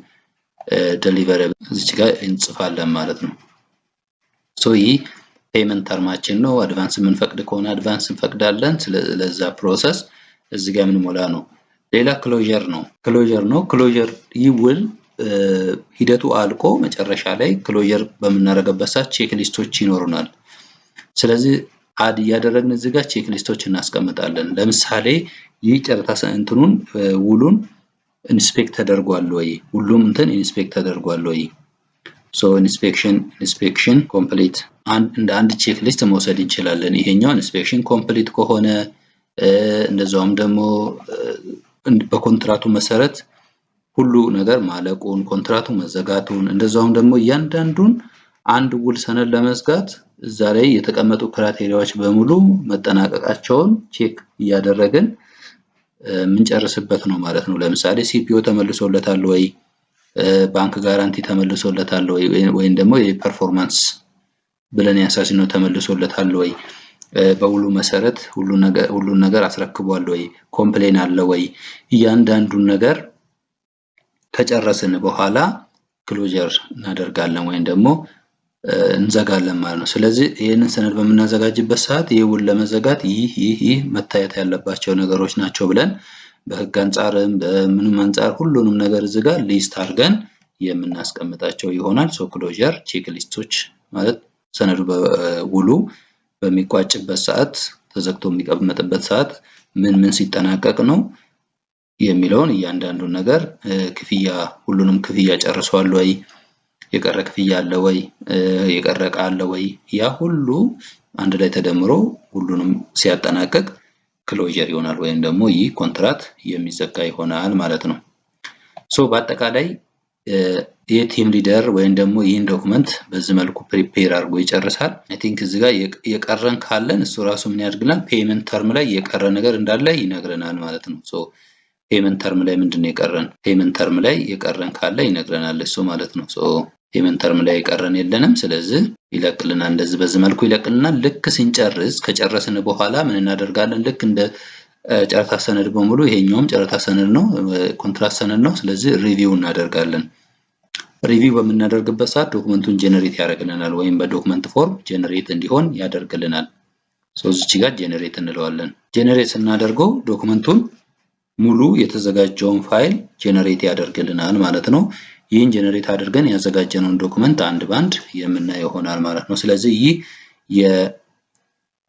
delivery እዚች ጋር እንጽፋለን ማለት ነው። So ይህ payment term ኣችን ነው። Advance የምንፈቅድ ከሆነ advance እንፈቅዳለን። ለዛ process እዚህ ጋር የምንሞላ ነው። ሌላ closure ነው። Closure ነው። Closure ይህ ውል ሂደቱ አልቆ መጨረሻ ላይ closure በምናደርግበት ሰዓት checklist ኦች ይኖሩናል። ስለዚህ add እያደረግን እዚህ ጋር checklist ኦች እናስቀምጣለን። ለምሳሌ ይህ ጨረታ እንትኑን ውሉን inspect ተደርጓል ወይ? ሁሉም እንትን inspect ተደርጓል ወይ? So inspection complete እንደ አንድ checklist መውሰድ እንችላለን። ይሄኛው inspection complete ከሆነ፣ እንደዛውም ደግሞ በኮንትራቱ መሰረት ሁሉ ነገር ማለቁን፣ ኮንትራቱ መዘጋቱን፣ እንደዛውም ደግሞ እያንዳንዱን አንድ ውል ሰነድ ለመዝጋት እዛ ላይ የተቀመጡ criteria ዎች በሙሉ መጠናቀቃቸውን check እያደረግን የምንጨርስበት ነው ማለት ነው። ለምሳሌ CPO ተመልሶለታል ወይ፣ bank guarantee ተመልሶለታል ወይ፣ ወይም ደግሞ የ performance ብለን ያሳዝነው ተመልሶለታል ወይ፣ በውሉ መሰረት ሁሉን ነገር አስረክቧል ወይ፣ complain አለ ወይ፣ እያንዳንዱን ነገር ከጨረስን በኋላ closure እናደርጋለን ወይም ደግሞ እንዘጋለን ማለት ነው። ስለዚህ ይህንን ሰነድ በምናዘጋጅበት ሰዓት ይህ ውል ለመዘጋት ይህ ይህ ይህ መታየት ያለባቸው ነገሮች ናቸው ብለን በህግ አንጻርም በምንም አንጻር ሁሉንም ነገር እዚህ ጋር list አድርገን የምናስቀምጣቸው ይሆናል። So closure checklist ኦች ማለት ሰነዱ በውሉ በሚቋጭበት ሰዓት፣ ተዘግቶ የሚቀመጥበት ሰዓት ምን ምን ሲጠናቀቅ ነው የሚለውን እያንዳንዱን ነገር፣ ክፍያ፣ ሁሉንም ክፍያ ጨርሷል ወይ፣ የቀረ ክፍያ አለ ወይ፣ የቀረ ዕቃ አለ ወይ፣ ያ ሁሉ አንድ ላይ ተደምሮ ሁሉንም ሲያጠናቅቅ closure ይሆናል ወይም ደግሞ ይህ ኮንትራት የሚዘጋ ይሆናል ማለት ነው። So በአጠቃላይ የ team leader ወይም ደግሞ ይህን document በዚህ መልኩ prepare አድርጎ ይጨርሳል። I think እዚህ ጋር የቀረን ካለን እሱ ራሱ ምን ያደርግልናል? Payment term ላይ የቀረ ነገር እንዳለ ይነግረናል ማለት ነው። So payment term ላይ ምንድን ነው የቀረን? Payment term ላይ የቀረን ካለ ይነግረናል እሱ ማለት ነው። So payment term ላይ የቀረን የለንም። ስለዚህ ይለቅልናል። እንደዚህ በዚህ መልኩ ይለቅልናል። ልክ ስንጨርስ፣ ከጨረስን በኋላ ምን እናደርጋለን? ልክ እንደ ጨረታ ሰነድ በሙሉ ይሄኛውም ጨረታ ሰነድ ነው፣ ኮንትራት ሰነድ ነው። ስለዚህ review እናደርጋለን። Review በምናደርግበት ሰዓት document ኡን generate ያደርግልናል ወይም በ document form generate እንዲሆን ያደርግልናል። So እዚች ጋር generate እንለዋለን። Generate ስናደርገው document ኡን ሙሉ የተዘጋጀውን file generate ያደርግልናል ማለት ነው። ይህን generate አድርገን ያዘጋጀነውን document አንድ ባንድ የምናየው ይሆናል ማለት ነው። ስለዚህ ይህ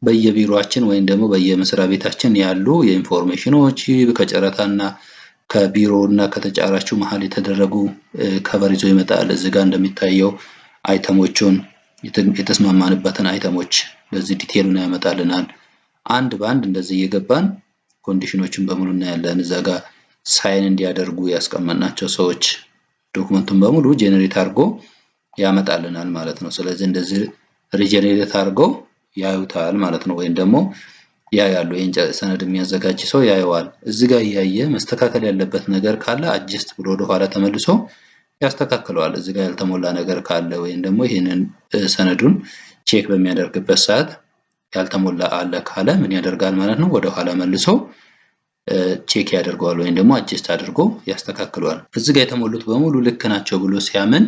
በየቢሮአችን ወይም ደግሞ በየመስሪያ ቤታችን ያሉ የ information ኖች ከጨረታና ከቢሮ እና ከተጫራቹ መሀል የተደረጉ cover ይዞ ይመጣል። እዚህ ጋር እንደሚታየው item ኦቹን፣ የተስማማንበትን item ኦች በዚህ detail ኡን ያመጣልናል። አንድ በአንድ እንደዚህ እየገባን condition ኖችን በሙሉ እናያለን። እዛ ጋር sign እንዲያደርጉ ያስቀመጥናቸው ሰዎች document ኡን በሙሉ generate አድርጎ ያመጣልናል ማለት ነው። ስለዚህ እንደዚህ regenerate አድርገው ያዩታል ማለት ነው። ወይም ደግሞ ያያሉ። ይሄን ሰነድ የሚያዘጋጅ ሰው ያየዋል። እዚህ ጋር እያየ መስተካከል ያለበት ነገር ካለ adjust ብሎ ወደ ኋላ ተመልሶ ያስተካክለዋል። እዚህ ጋር ያልተሞላ ነገር ካለ ወይም ደግሞ ይሄንን ሰነዱን check በሚያደርግበት ሰዓት ያልተሞላ አለ ካለ ምን ያደርጋል ማለት ነው? ወደ ኋላ መልሶ check ያደርገዋል ወይም ደግሞ adjust አድርጎ ያስተካክለዋል። እዚህ ጋር የተሞሉት በሙሉ ልክ ናቸው ብሎ ሲያምን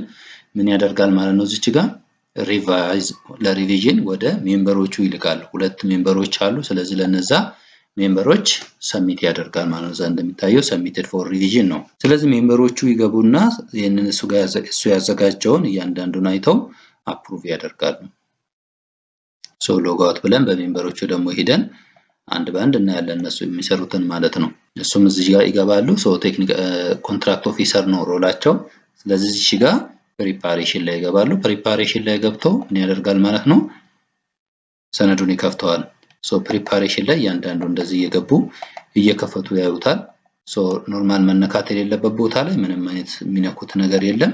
ምን ያደርጋል ማለት ነው? እዚች ጋር revise ለ revision ወደ member ኦቹ ይልካል። ሁለት member ኦች አሉ። ስለዚህ ለነዛ member ኦች submit ያደርጋል ማለት ነው። እዛ እንደሚታየው submitted for revision ነው። ስለዚህ member ኦቹ ይገቡና ይህንን እሱ ያዘጋጀውን እያንዳንዱን አይተው approve ያደርጋሉ። So logout ብለን በ member ኦቹ ደግሞ ሄደን አንድ በአንድ እናያለን እነሱ የሚሰሩትን ማለት ነው። እሱም እዚህ ጋር ይገባሉ። So technical contract officer ነው role ኣቸው። ስለዚህ እዚህ ጋር preparation ላይ ይገባሉ። Preparation ላይ ገብተው ምን ያደርጋል ማለት ነው? ሰነዱን ይከፍተዋል። So preparation ላይ እያንዳንዱ እንደዚህ እየገቡ እየከፈቱ ያዩታል። So normal መነካት የሌለበት ቦታ ላይ ምንም አይነት የሚነኩት ነገር የለም።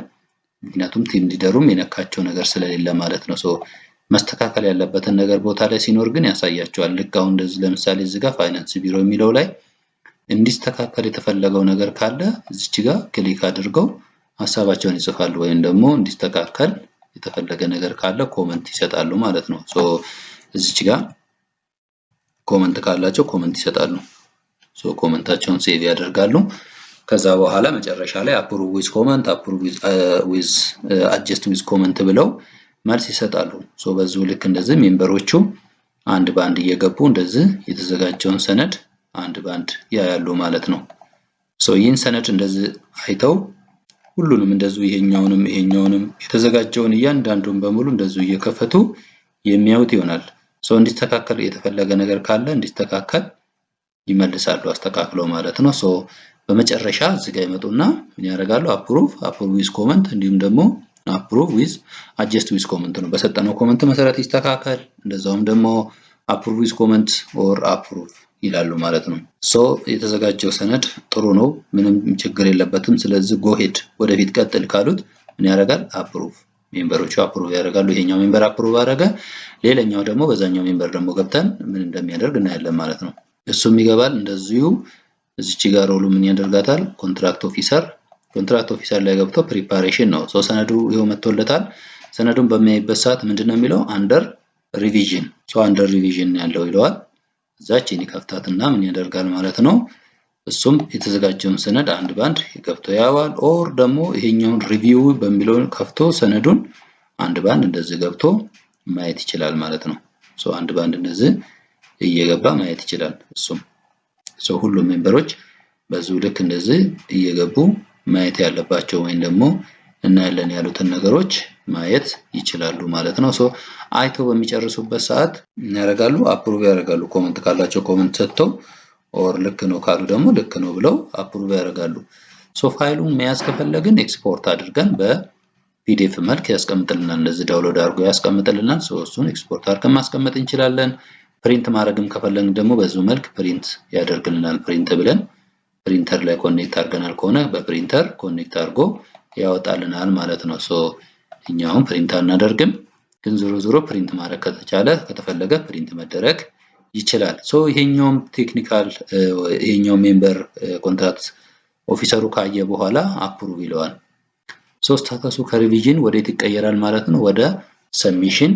ምክንያቱም team leader ኡም የነካቸው ነገር ስለሌለ ማለት ነው። So መስተካከል ያለበትን ነገር ቦታ ላይ ሲኖር ግን ያሳያቸዋል። ልክ አሁን እንደዚህ ለምሳሌ እዚህ ጋር ፋይናንስ ቢሮ የሚለው ላይ እንዲስተካከል የተፈለገው ነገር ካለ እዚች ጋር click አድርገው ሀሳባቸውን ይጽፋሉ፣ ወይም ደግሞ እንዲስተካከል የተፈለገ ነገር ካለ comment ይሰጣሉ ማለት ነው። So እዚች ጋር comment ካላቸው comment ይሰጣሉ። So comment ኣቸውን save ያደርጋሉ። ከዛ በኋላ መጨረሻ ላይ approve with comment፣ approve with adjust with comment ብለው መልስ ይሰጣሉ። So በዚሁ ልክ እንደዚህ member ኦቹ አንድ በአንድ እየገቡ እንደዚህ የተዘጋጀውን ሰነድ አንድ በአንድ ያያሉ ማለት ነው። So ይህን ሰነድ እንደዚህ አይተው ሁሉንም እንደዚሁ ይሄኛውንም ይሄኛውንም የተዘጋጀውን እያንዳንዱን በሙሉ እንደዚሁ እየከፈቱ የሚያዩት ይሆናል። So እንዲስተካከል የተፈለገ ነገር ካለ እንዲስተካከል ይመልሳሉ አስተካክለው ማለት ነው። So በመጨረሻ እዚህ ጋር ይመጡና ምን ያደርጋሉ? Approve፣ approve with comment እንዲሁም ደግሞ approve with adjust with comment ነው። በሰጠነው comment መሰረት ይስተካከል፣ እንደዛውም ደግሞ approve with comment or approve ይላሉ ማለት ነው። So የተዘጋጀው ሰነድ ጥሩ ነው፣ ምንም ችግር የለበትም። ስለዚህ go ahead ወደፊት ቀጥል ካሉት ምን ያደርጋል? Approve member ኦቹ approve ያደርጋሉ። ይሄኛው member approve አደረገ። ሌላኛው ደግሞ በዛኛው member ደግሞ ገብተን ምን እንደሚያደርግ እናያለን ማለት ነው። እሱም ይገባል እንደዚሁ እዚች ጋር role ኡ ምን ያደርጋታል? Contract officer፣ contract officer ላይ ገብቶ preparation ነው። So ሰነዱ ይኸው መጥቶለታል። ሰነዱን በሚያይበት ሰዓት ምንድን ነው የሚለው? Under revision፣ so under revision ያለው ይለዋል። እዛችን ይከፍታትና ምን ያደርጋል ማለት ነው። እሱም የተዘጋጀውን ሰነድ አንድ ባንድ ገብቶ ያየዋል። Or ደግሞ ይሄኛውን review በሚለውን ከፍቶ ሰነዱን አንድ ባንድ እንደዚህ ገብቶ ማየት ይችላል ማለት ነው። So አንድ ባንድ እንደዚህ እየገባ ማየት ይችላል። እሱም so ሁሉም member ኦች በዚሁ ልክ እንደዚህ እየገቡ ማየት ያለባቸው ወይም ደግሞ እናያለን ያሉትን ነገሮች ማየት ይችላሉ ማለት ነው። So አይተው በሚጨርሱበት ሰዓት ያደርጋሉ፣ approve ያደርጋሉ። Comment ካላቸው comment ሰጥተው or ልክ ነው ካሉ ደግሞ ልክ ነው ብለው approve ያደርጋሉ። So ፋይሉን መያዝ ከፈለግን ኤክስፖርት አድርገን በ PDF መልክ ያስቀምጥልናል። እንደዚህ download አድርጎ ያስቀምጥልናል። So እሱን ኤክስፖርት አድርገን ማስቀመጥ እንችላለን። Print ማድረግም ከፈለግን ደግሞ በዚሁ መልክ print ያደርግልናል። Print ብለን ፕሪንተር ላይ connect አድርገናል ከሆነ በ printer connect አድርጎ ያወጣልናል ማለት ነው። So እኛ አሁን print አናደርግም፣ ግን ዞሮ ዞሮ print ማድረግ ከተቻለ ከተፈለገ print መደረግ ይችላል። So ይሄኛውም technical ይሄኛው member contract officer ኡ ካየ በኋላ approve ይለዋል። So status ኡ ከ revision ወዴት ይቀየራል ማለት ነው? ወደ submission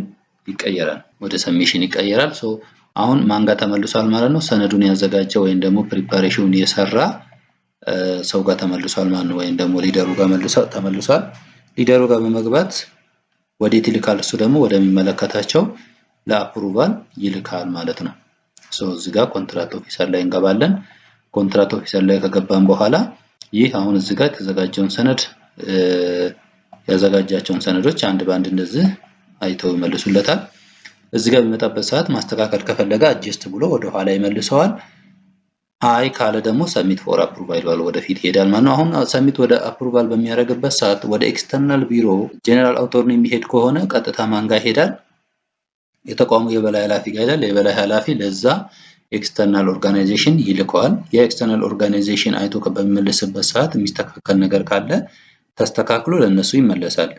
ይቀየራል። ወደ submission ይቀየራል። So አሁን ማን ጋር ተመልሷል ማለት ነው? ሰነዱን ያዘጋጀ ወይም ደግሞ preparation ኡን የሰራ ሰው ጋር ተመልሷል ማለት ነው። ወይም ደግሞ leader ኡ ጋር ተመልሷል። Leader ኡ ጋር በመግባት ወዴት ይልካል? እሱ ደግሞ ወደሚመለከታቸው ለ approval ይልካል ማለት ነው። So እዚህ ጋር contract officer ላይ እንገባለን። Contract officer ላይ ከገባን በኋላ ይህ አሁን እዚህ ጋር የተዘጋጀውን ሰነድ ያዘጋጃቸውን ሰነዶች አንድ በአንድ እንደዚህ አይተው ይመልሱለታል። እዚህ ጋር በሚመጣበት ሰዓት ማስተካከል ከፈለገ adjust ብሎ ወደ ኋላ ይመልሰዋል። አይ ካለ ደግሞ submit for approval ይለዋል፣ ወደፊት ይሄዳል ማለት ነው። አሁን submit ወደ approval በሚያደርግበት ሰዓት ወደ external ቢሮ general authority የሚሄድ ከሆነ ቀጥታ ማን ጋር ይሄዳል? የተቋሙ የበላይ ኃላፊ ጋር ይሄዳል። የበላይ ኃላፊ ለዛ external organization ይልከዋል። የ external organization አይቶ በሚመልስበት ሰዓት የሚስተካከል ነገር ካለ ተስተካክሎ ለእነሱ ይመለሳል።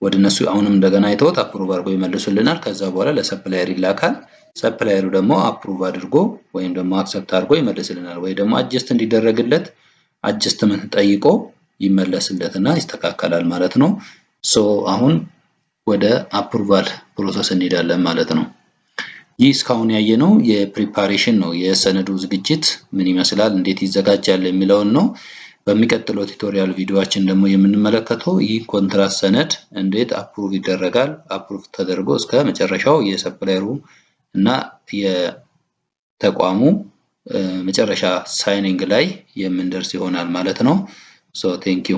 ወደ እነሱ አሁንም እንደገና አይተውት approve አድርገው ይመልሱልናል። ከዛ በኋላ ለ supplier ይላካል። Supplier ኡ ደግሞ approve አድርጎ ወይም ደግሞ accept አድርጎ ይመልስልናል፣ ወይ ደግሞ adjust እንዲደረግለት adjustment ጠይቆ ይመለስለትና ይስተካከላል ማለት ነው። So አሁን ወደ approval process እንሄዳለን ማለት ነው። ይህ እስካሁን ያየነው የ preparation ነው። የሰነዱ ዝግጅት ምን ይመስላል፣ እንዴት ይዘጋጃል የሚለውን ነው። በሚቀጥለው tutorial ቪዲዮአችን ደግሞ የምንመለከተው ይህ ኮንትራት ሰነድ እንዴት approve ይደረጋል፣ approve ተደርጎ እስከ መጨረሻው የ supplier ኡ እና የተቋሙ መጨረሻ signing ላይ የምንደርስ ይሆናል ማለት ነው። So thank you.